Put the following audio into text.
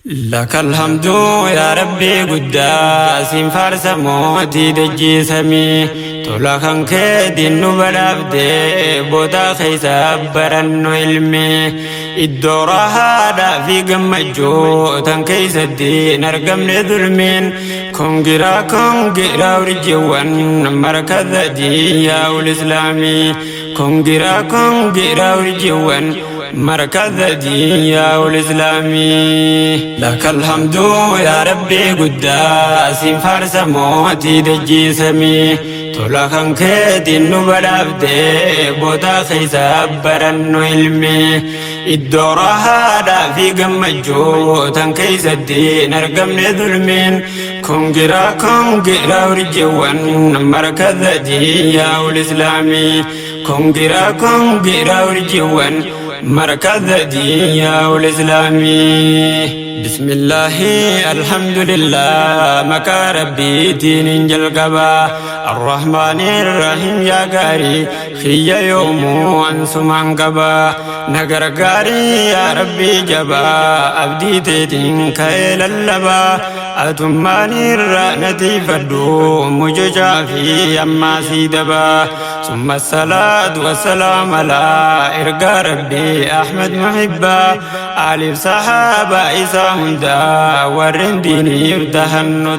Lakal hamdu yaa Rabbii guddaa siin faarsa mootii dachii samii tola kan keetiin nu badhaaftee booda keessa barannu ilmi iddoo rahaadhaa fi gammachuu tan keessatti hin argamne zulmiin kongiraa kongiraa urjiiwwan markaza diyaa'ul islaamii kongiraa kongiraa urjiiwwan markaza diyaa'ul islaamii. Lakal hamdu yaa Rabbii guddaa siin faarsa mootii dachii samii tola kan keetiin nu badhaaftee booda keessa barannu ilmi iddoo rahaadhaa fi gammachuu tan keessatti hin argamne zulmiin kongiraa kongiraa urjiiwwan markaza diyaa'ul islaamii kongiraa kongiraa urjiiwwan markaza diyaa'ul islaamii. Bismillaahi alhamdulillah maqaa rabbiitiin jalqaba arrahmaani irrahiim yaa gaarii kiyya yoomuu ansumaan qaba na gargaarii yaa rabbii jabaa abdii teetiin ka'ee lallabaa atummaan irra na tiifadhu mucucaa fi ammaa sii dabaa summa salaatu wassalaam alaa ergaa rabbii Ahmed Muhibbaa Alif sahaaba isaa hundaa warreen diiniif tahannu.